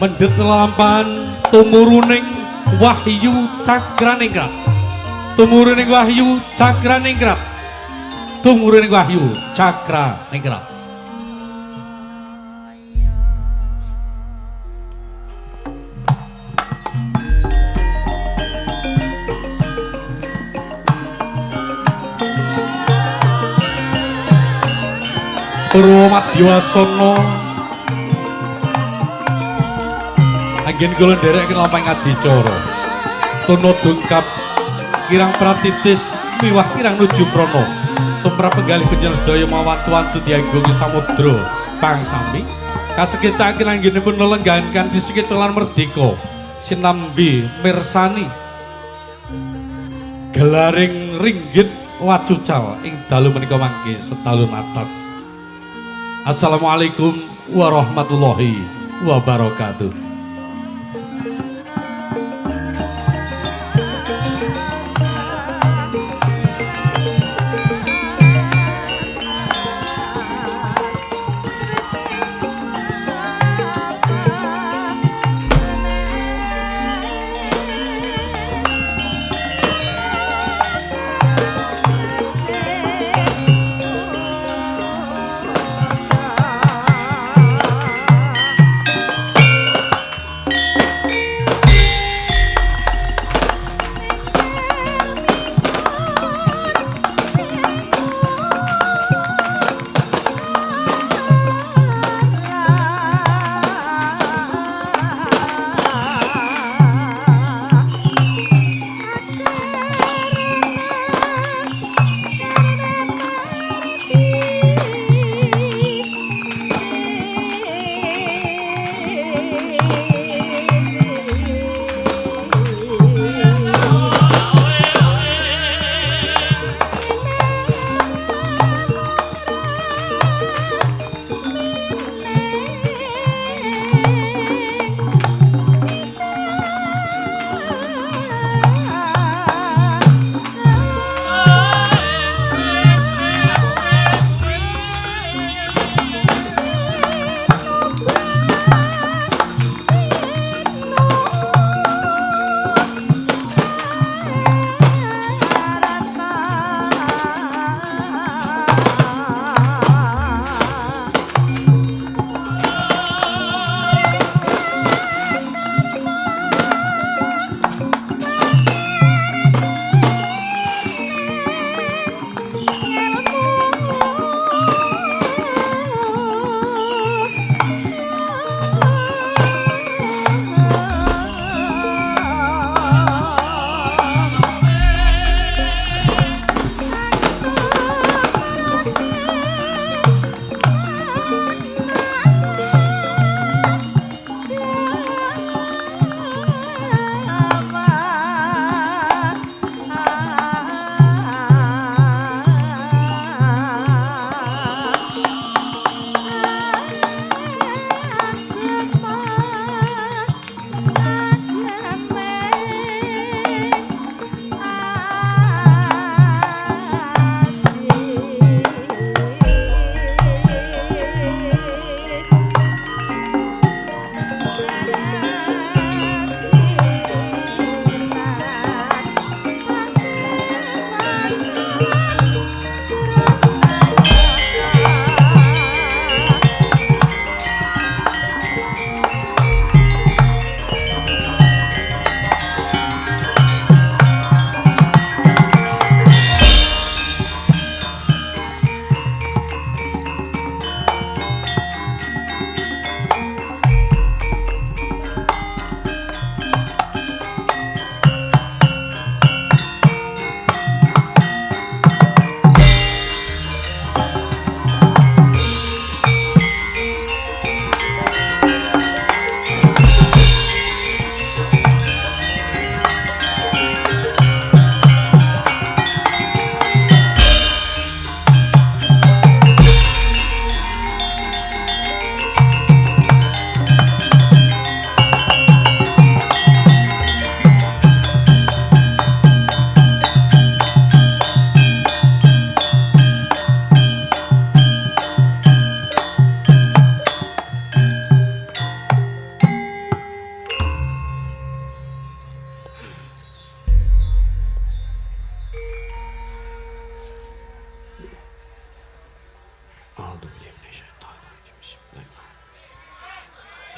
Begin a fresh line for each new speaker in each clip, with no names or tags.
Mendhet lelampahan tumuruning wahyu cakraningrat. Tumuruning wahyu cakraningrat. Tumuruning wahyu cakraningrat. Purwa Madyasana anggen kula nderekaken lampahing adicara. Tuna dungkap kirang pratitis miwah kirang nuju prana. Tumrap penggalih panjenengan sedaya mawantu-wantu diagung samudra pangsami. Kasekecaken anggenipun lelenggahan kanthi sekeca lan merdeka sinambi mirsani gelaring ringgit wacucal ing dalu menika mangke setalun atas. Assalamualaikum warahmatullahi wabarakatuh.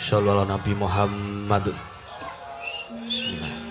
Sallallahu Nabi Muhammad. Bismillah.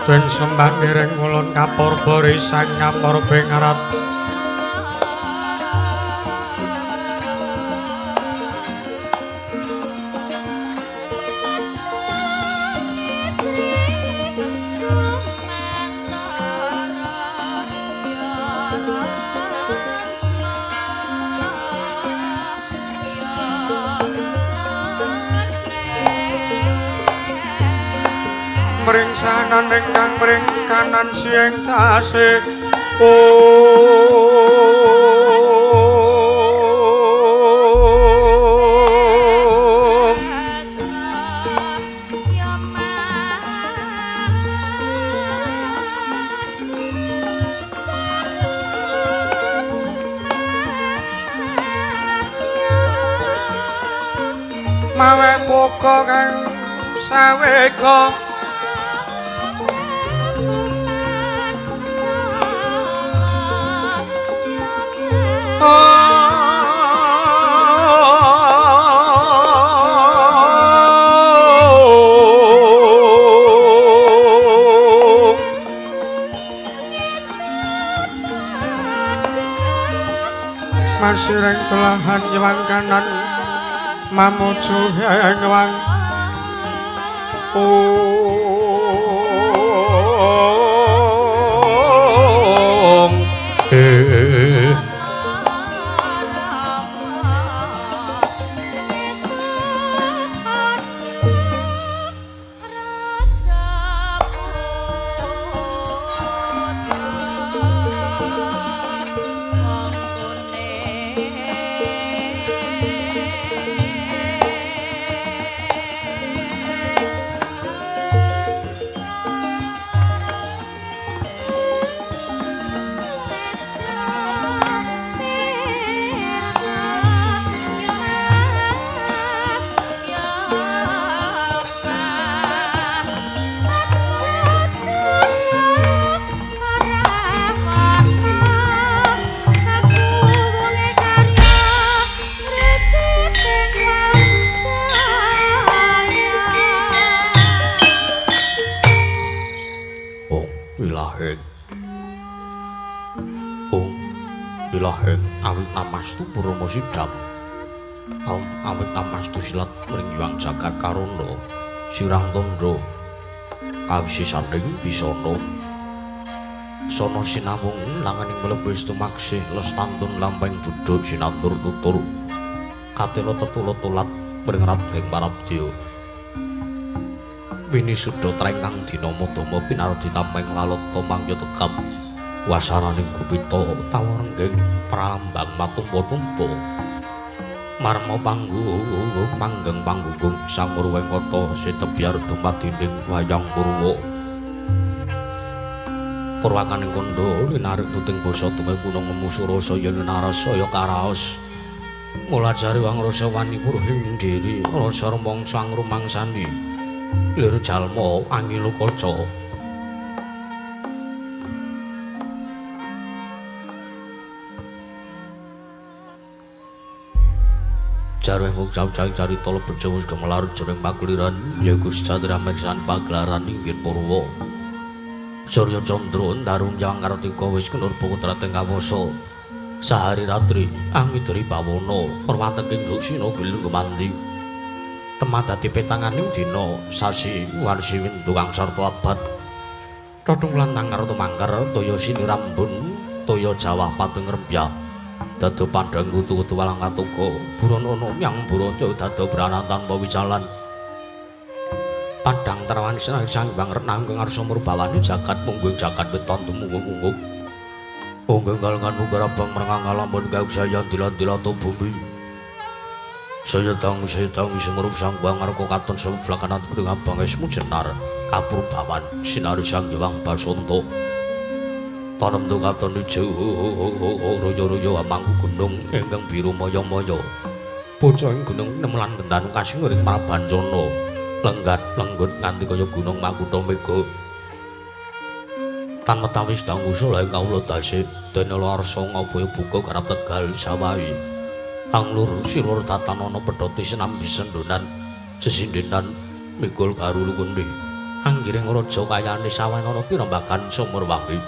Den sembah ngiring ulun kapurba risang ngamur bingarat. Pringsanan ingkang pring kanan siang tasih mawe buka kang sawega Masireng telahan nyewang kanan mamuju nyewang ong
Sidam awit amastu silat mring jagat karana sirang tandha kawisisaning bisana sana sinawung langening mlebes tumaksih lestantun lampahing budhuk sinantur tutur katela tetula tulat mring Raden Parabdya winisuda trengkang dina madama pinardi tameng lalata mangya tegap wasaraning gupita tawa rengging pralambang matumpa-tumpa marma panggung manggeng panggung sangur wengkata sitebyar dumadining wayang purwa purwakaning kandha linarik tuting basa tume gunung ngemusura saya linaras saya karaos mulajari wangrasa wani purhing diri rasa rumangsa ngrumangsani lir jalma angilukaca. Jarwe mung cawcang carita lebet wis gemelar jroning pakuliran yaiku sejatine mirsan pagelaran inggih Purwa. Surya Candra Darung Hyang Kartika wis kenur putrating kawasa. Sahari ratri angidri bawana perwatengking duksina gilir gumanti. Temah dadi petanganing dina sasi warsi windu kang sarta abad. Totung lantang karo tumangker toya sinirambun toya jawah pating rembyah. Dado pandang kutu-kutu walang katuka buronono yang burono dado branan tanpa wicalan padang terawan sang bang renang kang ngarsa murbawani jagat mungguing jagat weton tumunggung-unggung unggung galengan munggar abang merengang ngalamun kausayan dilan-dilato bumi saya tang sumurup sang bang ngarka katon sebelakanat kuning abang esmu jenar kapurbawan sinari sang Hyang Basanta tanem tu katon ijo royo-royo amangku gunung ingkang biru maya-maya bocah ing gunung nemelan gendan kasinguring Prabancana lenggat lenggut nganti kaya gunung Makutha Mega tan metawis danggusa lae kawula dase dene larsa ngabaya buka garap Tegal sawahi anglur silur tatanana pedhoti sinambi sendonan sesindenan mikul garu lukundi anggiring raja kayane sawanana pirembagan sumur wangi.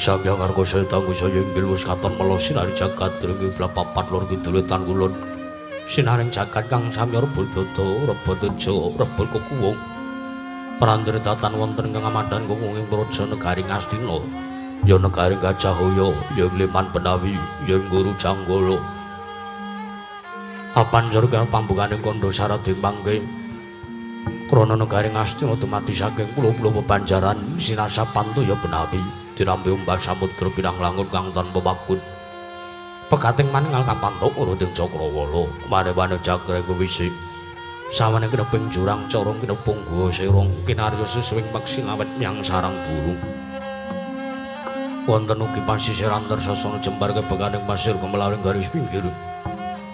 Sang Hyang Arga tangguh saya inggil wis katon mela sinari jagat ring kiblat papat lor kidul wetan kulon sinaring jagat kang samya rebul bada rebut teja rebul kekuwung prandene datan wonten kang amandan kuwung ing praja negari Ngastina ya negari Gajahaya ya ing Liman Benawi ya ing Guru Janggala apanjur kang pambukaning kandha syarat mangke Krana negari Ngastina dumadi saking pulo-pulo bebanjaran sinasapan toya benawi dinampi umbah samudra pinang langun kang tanpa wakun. Pekating maningal kapantuk uruding cakrawala wane-wane jagreng wisi. Sawane kineping jurang corong kinepung guwa serong kinarya susuwing peksi ngawet myang sarang burung. Wonten ugi pasisir antar sasana jembar kebekaning pasir gumelaring garis pinggir.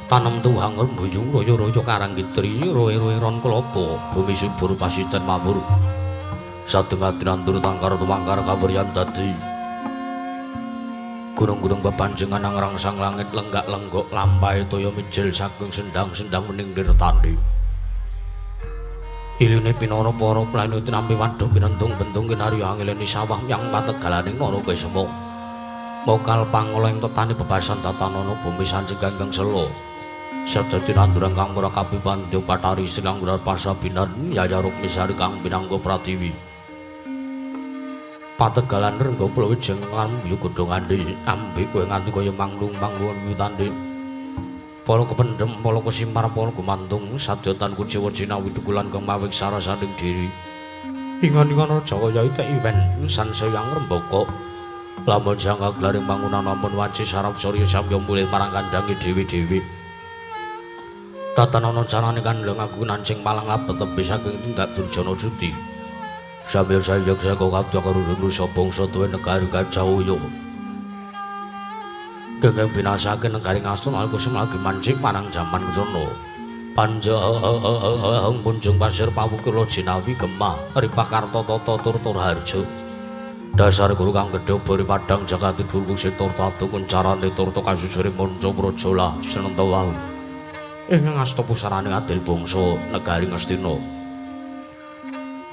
Tanem tuwang rembuyung royo-royo karang kitri roe-roe ron klopo bumi subur pasiten mawur. Satengah tinandur tangkar tumangkar kawuryan dadi. Gunung-gunung bepanjengan ngrangsang langit lenggak-lenggok lampahe toya mijil saking sendang-sendang wening nirtani. Iline pinara para planu tinampi wadhuh pinentung-bentung kinarya angileni sawah yang pategalaning Narakesema. Mokal pangola ing tetani bebasan tatanana bumi sancing ganggang sela. Sadha tinanduran kang ora kapipandya Bathari Sinangguran Pasabinan Yaya Rukmisari kang pinangga pratiwi. Pategalan rengga pulo wijeng ngambu godhongane ambi kowe nganti kaya manglung-manglung wiwitane. Para kependhem, para kesimpar, para gumantung sadya tan kuciwa jinawi dukulan kang mawing sarasaning diri. Ingon-ingon raja kaya ite iwen sansaya ngrembaka. Lamun sang kaglaring bangunan ampun wanci sarap surya samya mulih marang kandhange dhewe-dhewe. Tatanana carane kandhang aku nancing malang labet tebi saking tindak durjana judi. Samya sayek saka kabeh karo nusa bangsa tuwe negari Gajah. Genggeng binasake negari Ngastina kusum lagi mancing marang jaman kencana. Panjang punjung pasir pawukir jinawi gemah ripah karta tata tur harja. Dasar guru kang gedhe bori padang jagat dhuwur situr patu kuncarane turta kasusure manca praja lah senenta wau. Ing ngasta pusarane adil bangsa negari Ngastina.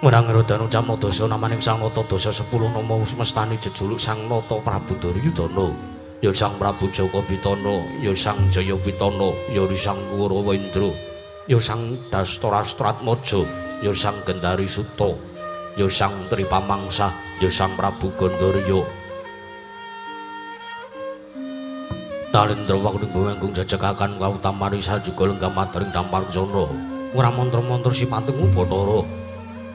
Menang rodano camna dasa namaning Sang Nata dasa 10 nama semestani jejuluk Sang Nata Prabu Duryudana. Ya Sang Prabu Jaka Pitana, ya Sang Jaya Pitana, ya Sang Kurawendra, ya Sang Dastarastratmaja, ya Sang Gendari Suta, ya Sang Tripamangsa, ya Sang Prabu Gandarya. Nalendra waktu bumenggung jejekakan kautamani sajuga lenggah madaring dampar jana. Ora mantra-mantra sipating Bathara.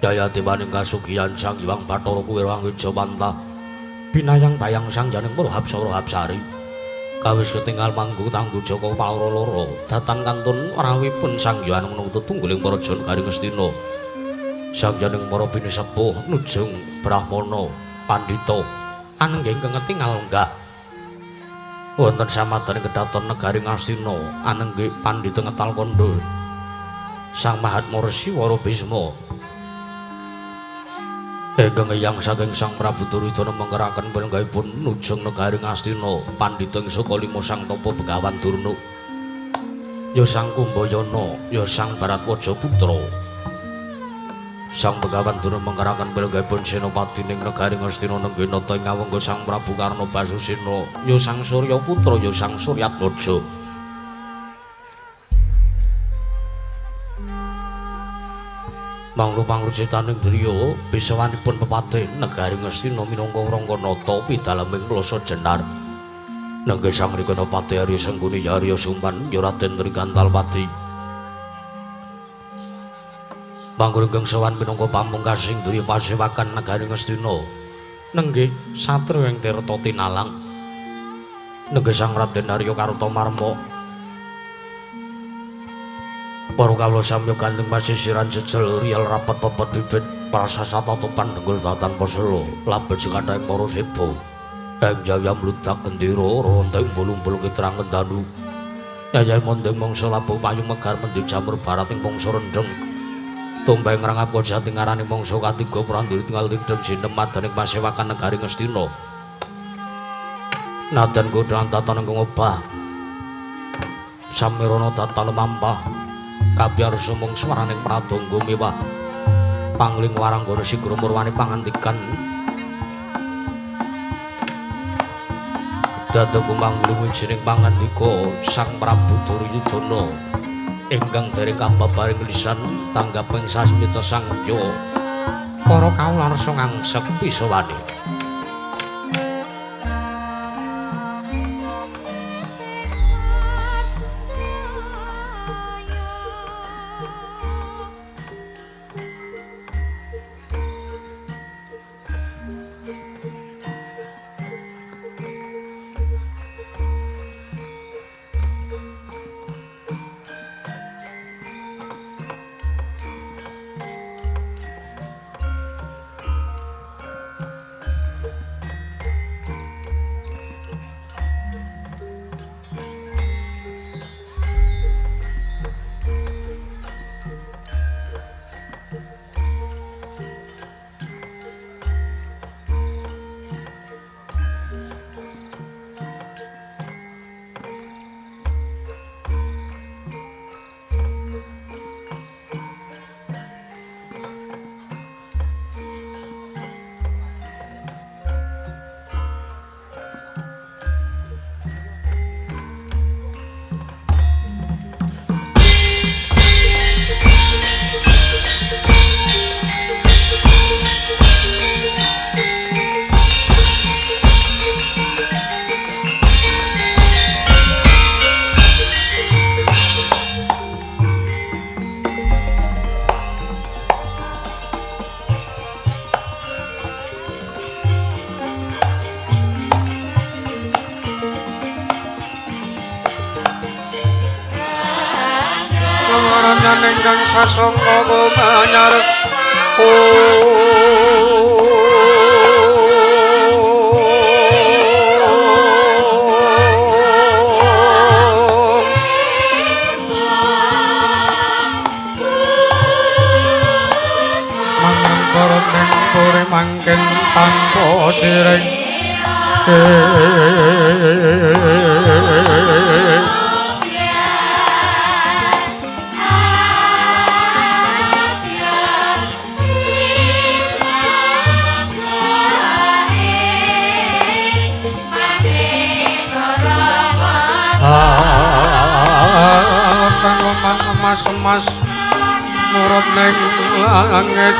Jaya dewaning kasugihan Sang Hyang Bathara kuwi Wangwijawanta. Binayang bayang sang janing para hapsara hapsari. Kawis ketinggal manggu tanggu Jaka Paloro loro. Datan kantun rawuhipun Sang Hyang nuntut tungguling para jon garing Ngastina. Sang janing para pinisepuh nujung brahmana pandhita anenggih ingkang ketingal lenggah. Wonten samadane kedaton negari Ngastina anenggih pandhita ngetal kandha Sang Mahatma Resi Wara Bisma. Ingkang eyang saking Sang Prabu Duryudana mengkeraken penenggahipun nujung negari Ngastina pandhita ing saka lima Sang Tapa Begawan Durna. Ya Sang Kumbayana, ya Sang Baratwaja Putra. Sang Begawan Durna mengkeraken penenggahipun senopati ning negari Ngastina nenggih nata ing awangga Sang Prabu Karna Basusena, ya Sang Surya Putra, ya Sang Suryatmaja. Manglu pangrucitaning driya pisawanipun pepate negari Ngastina minangka Rangkanata pidaleming Plasa Jenar. Nenggih Sang Rikanapati Arya Sengkuni ya Arya Suman ya Raden Trigantalpati. Manggur ingkang sowan minangka pamungkasing driya pasewakan negari Ngastina. Nenggih satriya ing Tirta Tinalang. Nenggih Sang Raden Arya Kartamarma. Para kawula samya gandeng pasisiran jejel riyal rapet pepet bibit prasasat tatopan dengkul datan pasela labet sekadhaing para seba. Ing jaya mludak gendera ronteng bulung-bulung kitrang kendanu. Yayahe mondeng mangsa labuh payung megar mendhi jamur barat ing mangsa rendheng. Tumbang ngrangap jati ngarani mangsa katiga prandiri tinggal tidhem jinem madaning pasewakan negari Ngastina. Nadan godhong tatan ingkang obah. Samirana tatan lumampah. Kabyar sumung swaraning pradangga mewah. Pangling waranggana sigra murwani pangantikan. Dados kumangling wijining pangandika Sang Prabu Duryudana ingkang dereng kababaring lisan tanggaping sasmita sang ya para kawula rasa ngangsek pisawane.
Panemon ingkang sasangka kumanyar. Mangrengkara ning puri mangken tanpa siring. Kang omah emas-emas murub ning langit.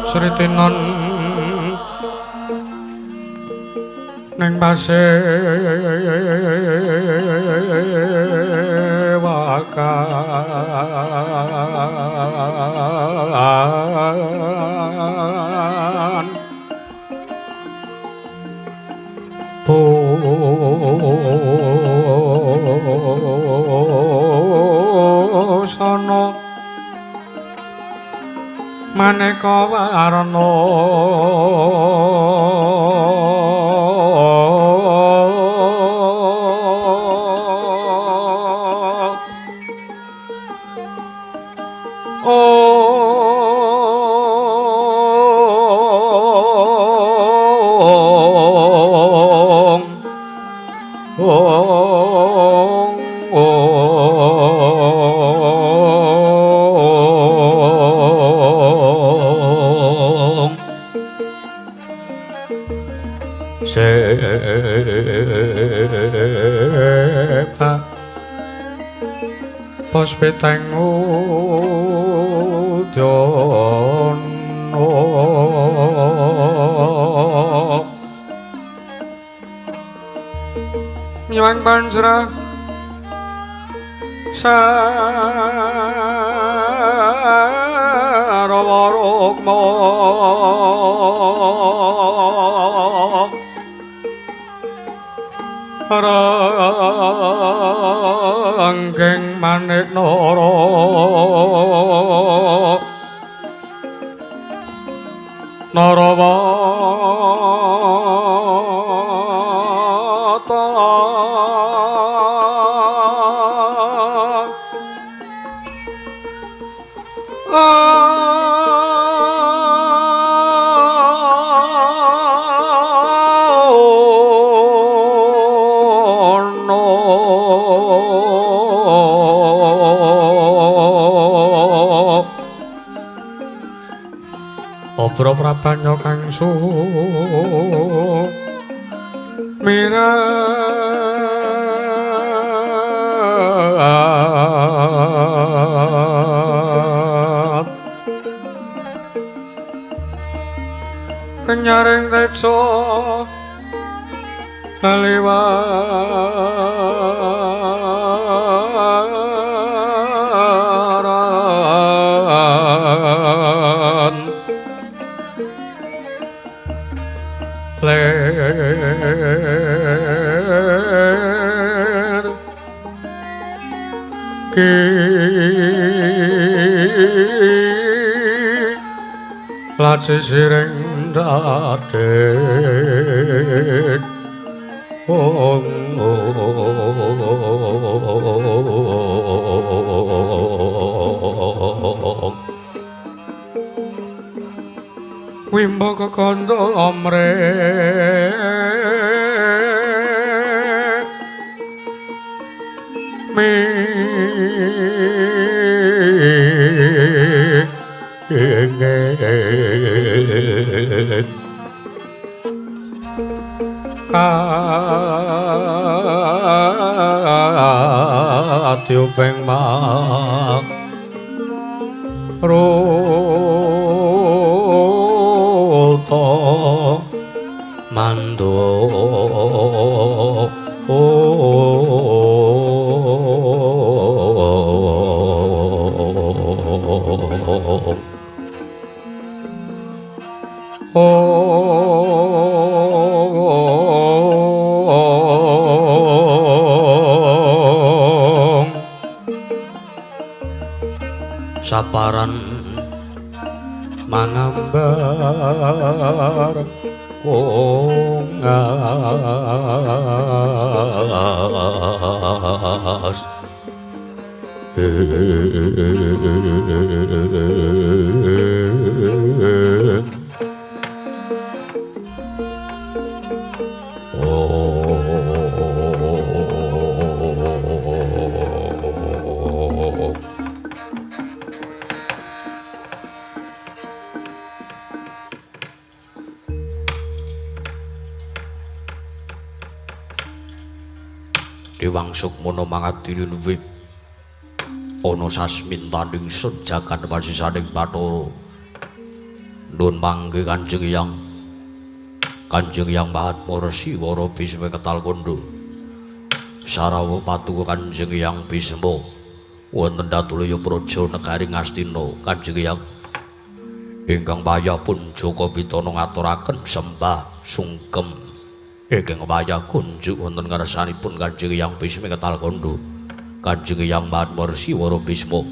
Sritinon ning pasewakan busana maneka warna. Ong ong ong sepa pos peteng udono miwang panjra sarawa rukma ranggeng manik nara narawata Obro prabanya kang sumirat kenyaring reksa kaliwaran ler ki laci siring Raden ong Wimbo kekandha amre mi Katyupeng mak Ruta Mando
Saparan
mangambar ungas
Dewang Sukmana mangadili luwih ana sasmintaning sejagan wasisaning Bathara. Nun mangke Kanjeng Hyang. Kanjeng Hyang Mahatma Resi Wara Bisma Ketal Kandha. Sarawuh patuko Kanjeng Hyang Bisma wonten Datulaya Praja negari Ngastina. Kanjeng Hyang ingkang wayah pun Jaka Pitana ngaturaken sembah sungkem ingkang wayah kunjuk wonten ngarsanipun Kanjeng Hyang Bisma Ketal Kandha. Kanjeng Hyang Mahatma Resi Wara Bisma.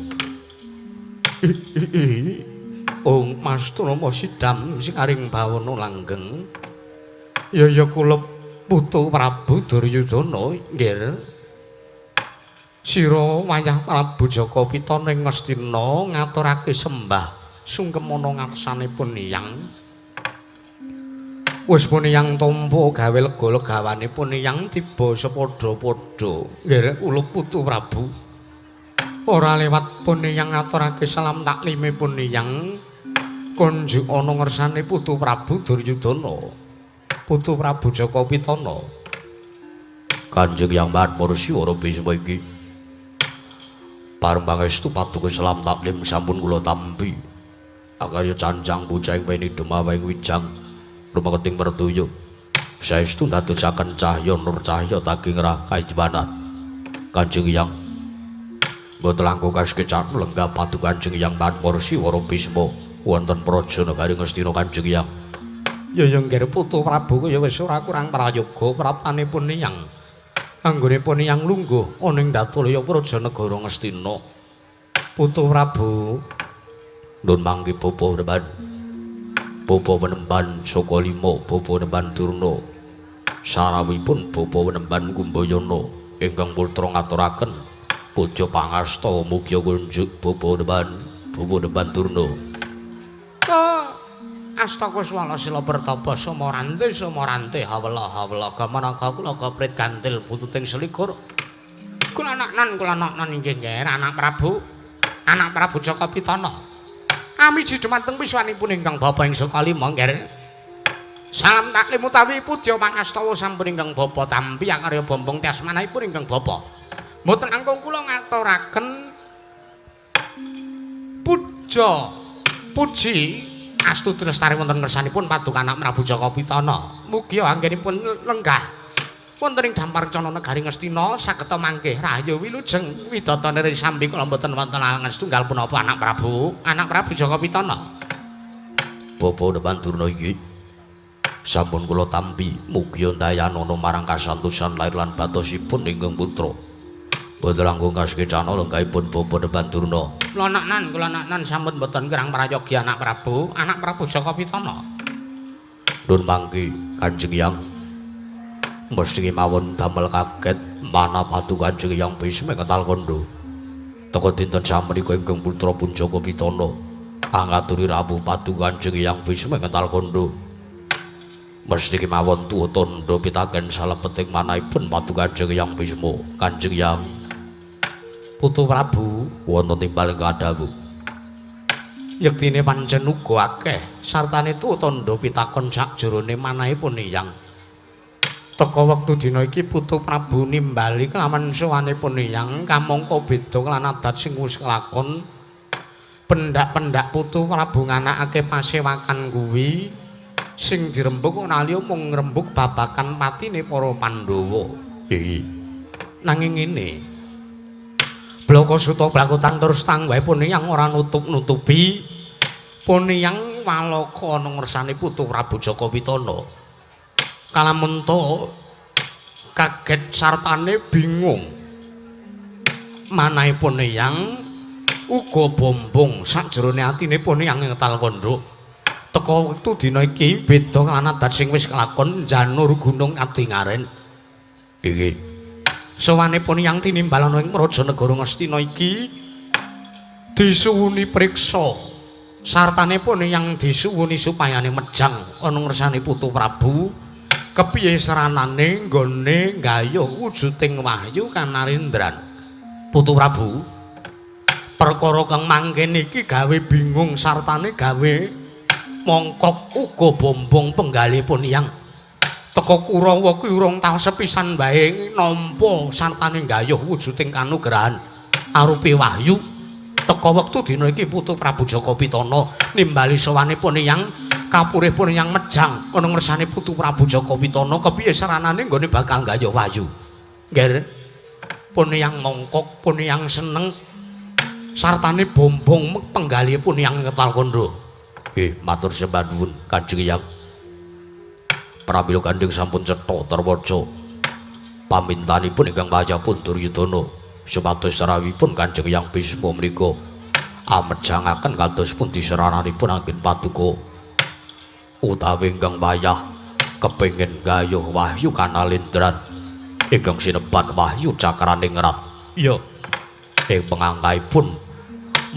Ong Mas Trama sidam sing aring bawana langgeng. Ya ya kula putu Prabu Duryudana nggih. Sira wayah Prabu Jaka Pitana ing Ngastina ngaturake sembah sungkem ana ngarsanipun Hyang. Wis pun Hyang tampa gawe lega legawanipun Hyang tiba sepadha-padha nggih kula putu Prabu. Ora lewat pun Hyang ngaturake salam taklimipun Hyang kunjuk ana ngersane putu Prabu Duryudana. Putu Prabu Jaka Pitana.
Kanjeng Hyang Mahatma Resi Wara Bisma iki pareng pangestu patuko salam taklim sampun kula tampi. Akarya cancang bocah ing weni demawing wijang rumeketing pertuya. Saestu ndadosaken cahya nur cahya taging rah kajiwanan. Kanjeng Hyang mboten langkung kasekecan lenggah padu Kanjeng Hyang Mahatma Resi Wara Bisma wonten praja negari Ngastina Kanjeng Hyang.
Ya ya nggih putu Prabu kaya wis ora kurang prayoga praptanipun Hyang. Anggonipun Hyang lungguh ana ing Datulaya Praja negara Ngastina. Putu Prabu
nun mangke bapa Reban. Bapa Penemban Saka Lima, Bapa Penemban Durna. Sarawipun Bapa Penemban Kumbayana ingkang putra ngaturaken puja pangasta mugia kunjuk Bapa Penemban, Bapa Penemban Durna.
Astaka swala sila pertapa samarante samarante hawela hawela gamanaka kula gaprit gantil pututing selikur. Kula anaknan inggih nggih anak Prabu. Anak Prabu Jaka Pitana. Amiji dumateng wiswanipun ingkang bapa ing saka lima nggih. Salam taklim utawi pudya pangastawa sampun ingkang bapa tampi akarya bombong tiasmanahipun ingkang bapa. Mboten langkung kula ngaturaken puja puji astuti lestari wonten ngersanipun paduka anak Prabu Jaka Pitana. Mugi anggenipun lenggah wonten ing Dampar Cana negari Ngastina sageta mangke rahayu wilujeng widatane sambi kula mboten wonten alangan setunggal punapa anak Prabu Jaka Pitana.
Bapa Depan Durna iki sampun kula tampi mugi ndayanana marang kasantosan lair lan batosipun ingkang putra. Mboten langkung kasekecana lenggahipun Bapa Depan Durna.
Kula naknan sampun mboten kirang prayogi anak Prabu Jaka Pitana.
Nun mangki Kanjeng Hyang. Mesti mawon damel kaget manah Paduka Kanjeng Hyang Bisma ngetal kondo. Teka dinten samenika ingkang putra pun Jaka Pitana angaturi rawuh Paduka Kanjeng Hyang Bisma ngetal kondo. Mesti kemawon tuwa tandha pitaken salebeting manahipun Paduka Kanjeng Hyang Bisma. Kanjeng Hyang
Putu Prabu
wonten timbal kadhawuh.
Yektine pancen uga akeh sartane tuwa tandha pitakon sakjerone manahipun Hyang. Teka wektu dina iki Putu Prabu nimbali kelawan sowanipun Hyang kamangka beda lan adat sing wis kelakon. Pendak-pendak Putu Prabu nganakake pasewakan kuwi sing dirembug ora liya mung ngrembug babakan patine para Pandhawa.
Iki
nanging ngene. Blaka Suta Blakutang terus tangguhipun Hyang ora nutup-nutupi pun Hyang walaka ana ngersane Putu Prabu Jaka Pitana. Kalamenta kaget sartane bingung. Manahipun Hyang uga bombong sakjerone atine pun Hyang ngetal kandha. Teka wektu dina iki beda lan adat sing wis kelakon janur gunung Adingaren.
Iki
sowanipun Hyang tinimbal ana ing praja negara Ngastina iki disuwuni priksa sartane pun Hyang disuwuni supayane mejang ana ngersane Putu Prabu kepiye seranane nggone nggayuh wujuding wahyu kanarendran. Putu Prabu perkara kang mangkene iki gawe bingung sartane gawe mongkok uga bombong penggalipun Hyang. Teka Kurawa kuwi urung tau sepisan wae nampa sartane nggayuh wujuding kanugrahan arupi wahyu. Teka wektu dina iki Putu Prabu Jaka Pitana nimbali sowanipun Hyang kapurih pun Hyang mejang ana ngersane Putu Prabu Jaka Pitana kepiye saranane nggone bakal nggayuh wahyu. Nggih. Pun Hyang mongkok, pun Hyang seneng sartane bombong penggalihipun Hyang ngetal kandha.
Nggih, matur sembah nuwun Kanjeng Hyang. Pramila gandeng sampun cetha terwaca pamintanipun ingkang wayahpun Duryudana supados sarawipun Kanjeng Hyang Bisma menika amejangaken kados pundi serananipun anggen paduka utawi ingkang wayah kepengin gayuh wahyu kanalendran ingkang sinebat wahyu cakraningrat.
Iya.
Ing pengangkaipun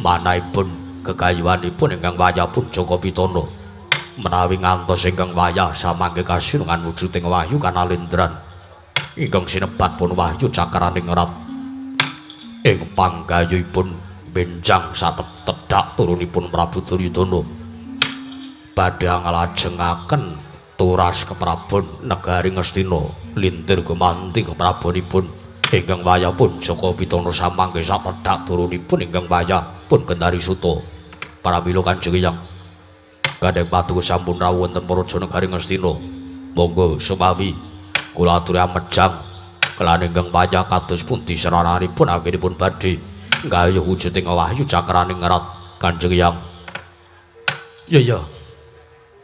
manahipun gegayuhanipun ingkang wayahpun Jaka Pitana menawi ngantos ingkang wayah samangke kasinungan wujuding wahyu kanalendran ingkang sinebat pun wahyu cakraningrat ing panggayuhipun benjang satedhak turunipun Prabu Duryudana badhe nglajengaken turas keprabon negari Ngastina lintir gumanti keprabonipun ingkang wayah pun Jaka Pitana samangke satedhak turunipun ingkang wayah pun Gendari Suta. Pramila Kanjeng Hyang gandeng paduka sampun rawuh wonten praja negari Ngastina. Monggo sumawi kula aturi amejang kelan ingkang wayah kados pundi serananipun anggenipun badhe nggayuh wujuding wahyu cakraningrat Kanjeng Hyang.
Ya ya.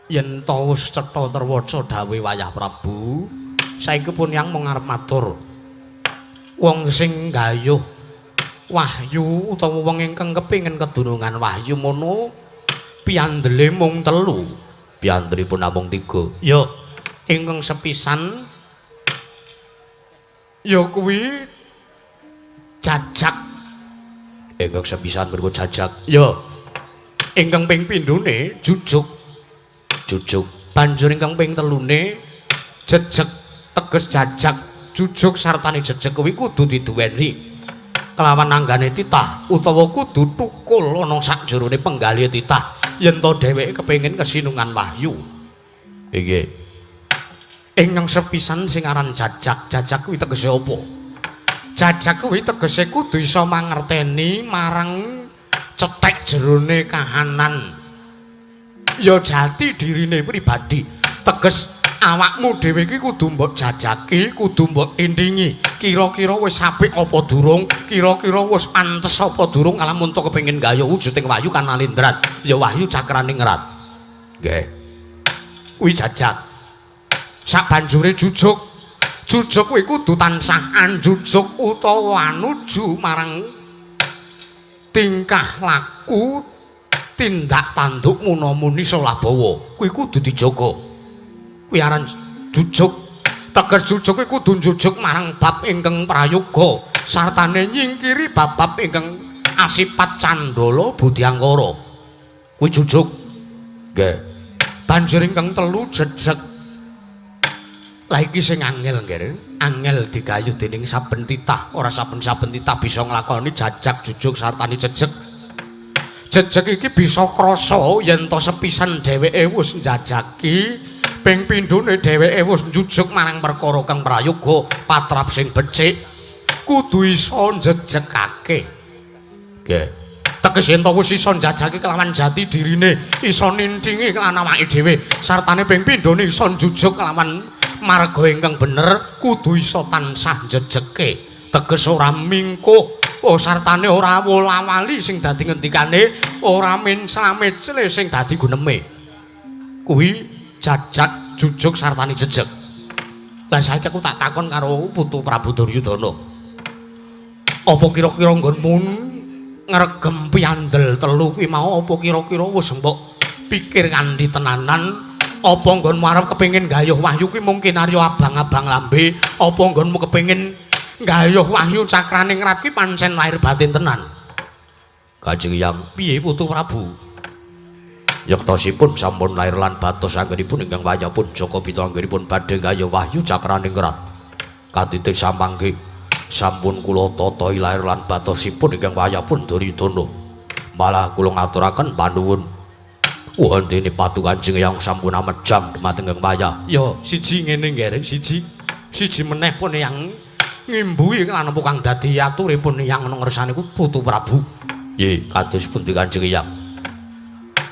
Yen ta wis cetha terwaca dawuhe wayah Prabu, saiki pun Hyang mung arep matur. Wong sing nggayuh wahyu utawa wong ingkang kepengin kedunungan wahyu mono piandele mung telu.
Piandelipun namung tiga.
Ya, ingkang sepisan ya kuwi jajak.
Ingkang sepisan mergo jajak.
Ya. Ingkang ping pindhone jujuk.
Jujuk.
Banjur ingkang ping telune jejeg, teges jajak, jujuk sartane jejeg kuwi kudu diduweni kelawan anggane titah utawa kudu tukul ana sakjerone penggalih titah yen to dheweke kepengin kesinungan wahyu.
Inggih.
Ingkang sepisan sing aran jajak, jajak kuwi tegese apa? Jajak kuwi tegese kudu iso mangerteni marang cethek jerone kahanan. Ya jati dirine pribadi. Teges awakmu dhewe iki kudu mbok jajaki, kudu mbok tindingi. Kira-kira wis apik apa durung? Kira-kira wis pantes apa durung lamun to kepengin gayuh wujuding wahyu kanalendran, ya wahyu cakraningrat.
Nggih.
Kuwi jajak. Sabanjure jujuk. Jujuk kuwi kudu tansah anjujuk utawa anuju marang tingkah laku tindak tanduk munamuni solabawa. Kuwi kudu dijaga. Kuwi aran jujuk. Teges jujuk kuwi kudu njujuk marang bab ingkang prayoga sartane nyingkiri bab-bab ingkang asipat candala budyangkara. Kuwi jujuk.
Nggih.
Banjur ingkang telu jejeg. Lah iki sing angel nggih. Angel digayuh dening saben titah, ora saben-saben titah bisa nglakoni jajak jujuk sartane jejeg. Jejeg iki bisa krasa yen to sepisan dheweke wis njajaki, ping pindhone dheweke wis njujuk marang perkara kang prayoga patrap sing becik, kudu iso njejegake.
Nggih.
Teges yen to wis iso njajaki kelawan jati dirine, iso ninthingi kelawan awake dhewe, sartane ping pindhone iso njujuk kelawan marga ingkang bener, kudu iso tansah njejegke. Teges ora mingkuh, oh sartane ora wola-wali sing dadi ngendikane, ora mencla-mecle sing dadi guneme. Kuwi jajak jujuk sartane jejeg. Lah saiki aku tak takon karo putu Prabu Duryudana. Apa kira-kira nggonmu ngregem piandel telu kuwi mau apa kira-kira wis mbok pikir kanthi tenanan? Apa nggonmu arep kepengin gayuh wahyu kuwi mungkin arya abang-abang lambe? Apa nggonmu kepengin gayuh wahyu cakraning rat kuwi pancen lahir batin tenan?
Kanjeng Hyang,
piye putu Prabu?
Yektosipun sampun lair lan batos anggenipun ingkang wayahipun Jaka Pita anggenipun badhe gayuh wahyu cakraning rat. Katiti samangke sampun kula tata lair lan batosipun ingkang wayahipun Duryudana. Malah kula ngaturaken panuwun. Wondene patu Kanjeng Hyang sampun amejam dumateng ingkang wayah.
Ya, siji ngene nggih, siji. Siji meneh pun yang ngimbuhi lan apa kang dadi aturipun yang ana ngersane ku putu Prabu.
Nggih, kados pundi Kanjeng Hyang?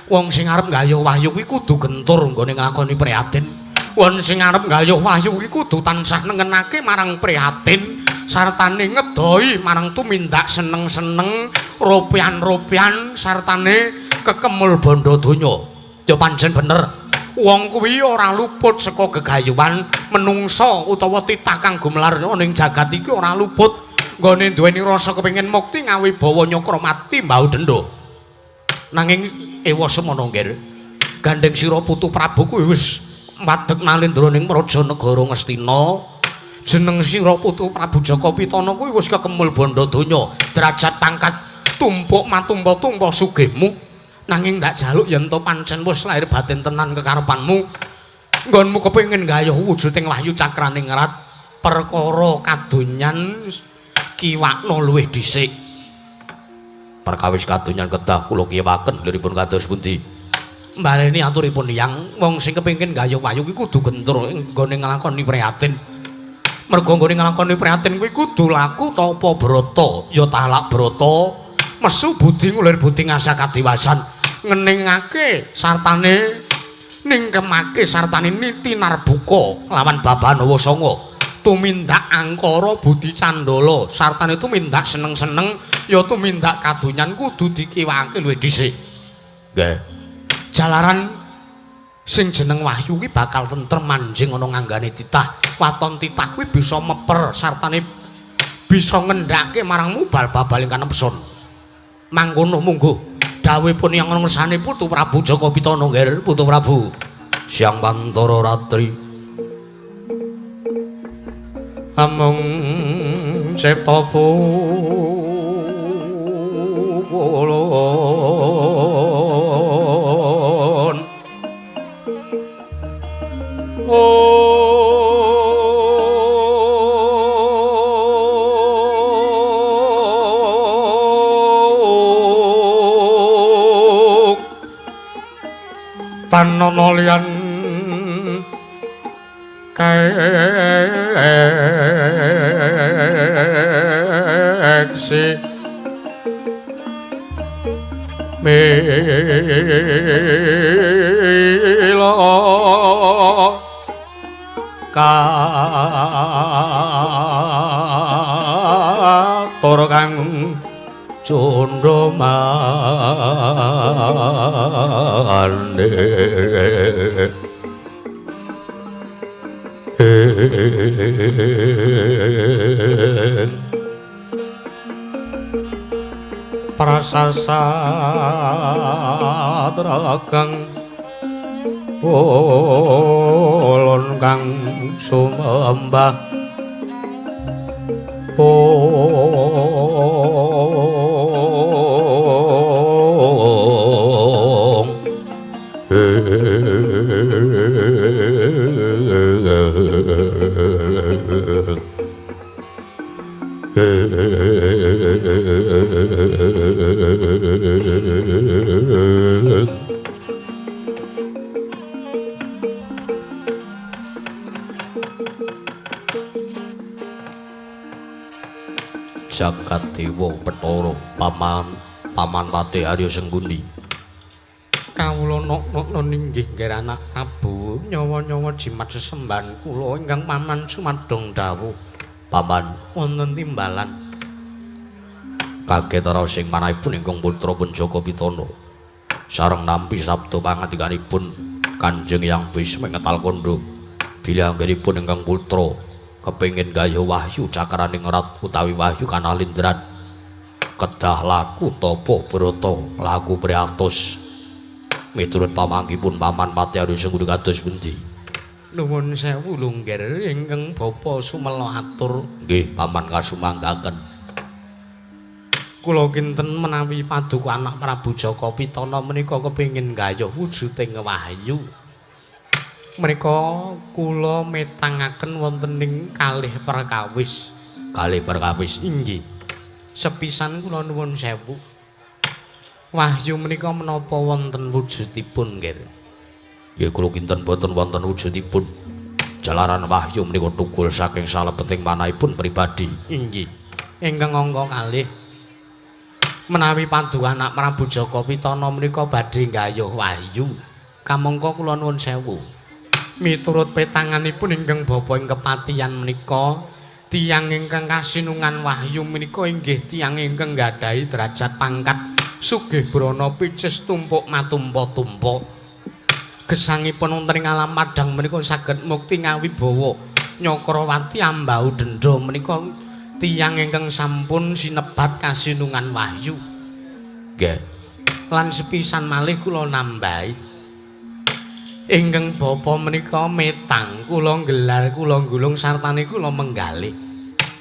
Wong sing arep nggayuh wahyu kuwi kudu gentur nggone nglakoni prihatin. Wong sing arep nggayuh wahyu kuwi kudu tansah nengenake marang prihatin sartane ngedoi marang tumindak seneng-seneng, ropian-ropian sartane kekemul bondo donya. Ya pancen bener. Wong kuwi ora luput saka gegayuhan menungsa utawa titah kang gumelar ning jagat iki ora luput nggone duweni rasa kepengin mukti ngawibawa nyakra mati mbau denda. Nanging ewa semono nggih, gandeng sira putu Prabu kuwi wis wadeg nalindra ning praja negara Ngastina. Jeneng sira putu Prabu Jaka Pitana kuwi wis kekemul bondo donya, derajat pangkat tumpuk matumpa-tumpa sugihmu. Nanging ndak jaluk yen to pancen wis lahir batin tenan kekarepanmu, nggonmu kepengin gayuh wujuding wahyu cakraning rat, perkara kadonyan kiwakna luwih dhisik.
Perkawis kadonyan kedah kula kiwaken liripun kados pundi?
Mbaleni aturipun Hyang, wong sing kepengin gayuh wahyu kuwi kudu gentur nggone nglakoni prihatin. Mergo nggone nglakoni prihatin kuwi kudu laku tapa brata, ya talak brata, mesu budi ngulir budi ngasah kadiwasan, ngeningake sartane ningkemake sartane niti narbuka lawan babanawa sanga, tumindak angkara budi candala sartane tumindak seneng-seneng ya tumindak kadonyan kudu dikiwake luwih dhisik.
Nggih.
Jalaran sing jeneng wahyu kuwi bakal tentrem manjing ana nganggane titah. Waton titah kuwi bisa meper sartane bisa ngendhake marang mubal babal ingkang nepsun. Mangkono mungguh dawuhipun yang ngersane putu Prabu Jaka Pitana nggih putu Prabu.
Siang pantara ratri
amung cipta pulun tanono liyan kaeksi mila katur kang cundha mane prasasat ragang ulun. Nuwun kang sumembah. Ong.
Jagat Dewa Bathara Paman Paman Patih Arya Sengkuni.
Kawula nok-nokna inggih nggih anak Prabu, nyawa-nyawa jimat sesembahan kula ingkang paman sumadong dawuh.
Paman
wonten timbalan.
Kaget raos ing manahipun ingkang putra pun Jaka Pitana. Sareng nampi sabda pangandikanipun Kanjeng Hyang Bisma ngetal kandha bilih anggenipun ingkang putra kepengin gayuh wahyu cakraning rat utawi wahyu kanalindran kedah laku tapa brata laku priatos. Miturut pamanggipun Paman Patih Arya Sengkuni kados pundi?
Nuwun sewu lho nggih ingkang bapa sumela atur.
Nggih paman kasumanggaken.
Kula kinten menawi paduka anak Prabu Jaka Pitana menika kepengin gayuh wujuding wahyu. Menika kula metangaken wonten ing kalih perkawis.
Kalih perkawis
inggih. Sepisan kula nuwun sewu. Wahyu menika menapa wonten wujudipun nggih?
Nggih kula kinten boten wonten wujudipun. Jalaran wahyu menika tukul saking salebeting manahipun pribadi.
Inggih. Ingkang angka kalih menawi paduka anak Prabu Jaka Pitana menika badhe nggayuh wahyu. Kamangka kula nuwun sewu. Miturut petanganipun ingkang bapa ing kepatihan menika tiyang ingkang kasinungan wahyu menika inggih tiyang ingkang nggadahi derajat pangkat sugih brana picis tumpuk matumpa-tumpa. Gesangipun wonten ing alam padhang menika saged mukti ngawibawa Nyakrawati ambau dendha menika tiyang ingkang sampun sinebat kasinungan wahyu.
Nggih.
Lan sepisan malih kula nambahi ingkang bapa menika metang kula nggelar kula nggulung sartane kula menggalih.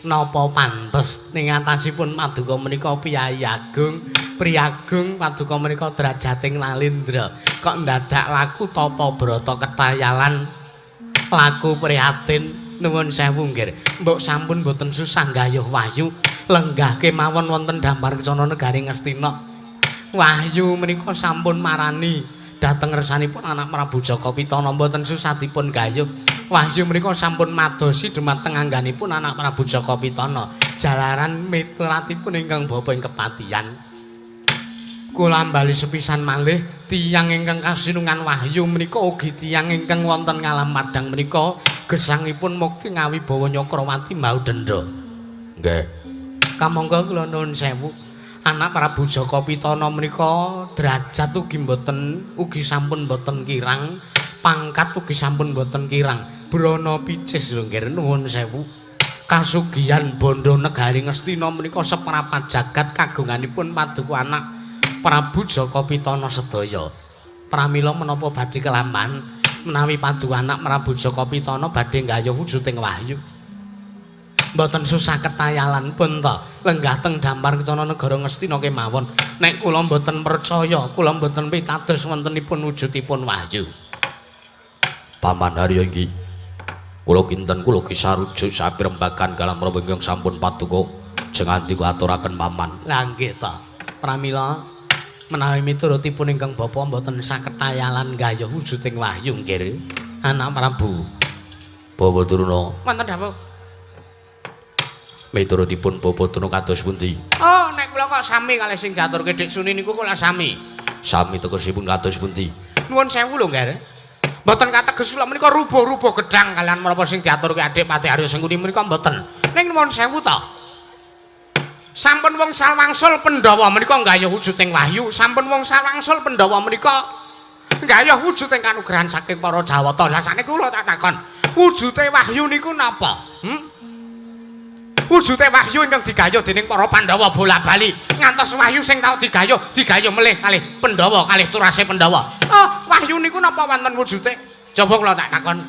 Napa pantes ning atasipun paduka menika piyayi agung, priyagung paduka menika derajating lalindra kok ndadak laku tapa brata ketayalan laku prihatin. Nuwun sewu nggih. Mbok sampun boten susah nggayuh wahyu, lenggah kemawon wonten Dampar Kencana negari Ngastina. Wahyu menika sampun marani dhateng ngersanipun anak Prabu Jaka Pitana, mboten susah dipun gayuh. Wahyu menika sampun madosi dhumateng angganipun anak Prabu Jaka Pitana, jalaran mituratipun ingkang bapa ing kepatihan. Kula ambali sepisan malih tiyang ingkang kasinungan wahyu menika ugi tiyang ingkang wonten ngalam padhang menika gesangipun mukti ngawibawa Nyakrawati mbau dendha.
Nggih.
Kamangka kula nuwun sewu. Anak Prabu Jaka Pitana menika derajat ugi mboten, ugi sampun mboten kirang, pangkat ugi sampun mboten kirang. Brana picis lho nggih nuwun sewu. Kasugihan bondo negari Ngastina menika seprapat jagat kagunganipun paduka anak Prabu Jaka Pitana sedaya. Pramila menapa badhe kelampahan menawi paduka anak Prabu Jaka Pitana badhe nggayuh wujuding wahyu. Mboten susah ketayalan pun ta lenggah teng Dampar Kencana negara Ngastina kemawon. Nek kula mboten percaya, kula mboten pitados wontenipun wujudipun wahyu.
Paman Harya inggih. Kula kinten kula kisarujuk sapirembagan galam menapa ingkang sampun paduka jengan dikaturaken paman.
Lah nggih ta. Pramila menawi miturutipun ingkang bapa mboten saketayalan gayuh wujuding wahyu nggih. Anak Prabu
Bawa Durna.
Wonten dawuh.
Miturutipun Bapak Durna kados pundi?
Oh, nek kula kok sami kalih sing diaturke Dik Suni niku kula sami.
Sami tegesipun kados pundi?
Nuwun sewu lho, Nggih. Mboten kateges kula menika rubuh-rubuh gedhang kalian menapa sing diaturke Adik Patih Arya Sengkuni menika mboten. Ning nuwun sewu ta. Sampun wong sawangsul Pandhawa menika nggayuh wujuding wahyu, sampun wong sawangsul Pandhawa menika nggayuh wujuding kanugrahan saking para Jawata. Lah sakniki kula tak takon, wujude wahyu niku napa? Wujude wahyu ingkang digayuh dening para Pandhawa bola-bali ngantos wahyu sing tau digayuh digayuh melih kalih Pandhawa kalih turase Pandhawa. Oh, wahyu niku napa wonten wujude? Coba kula tak takon.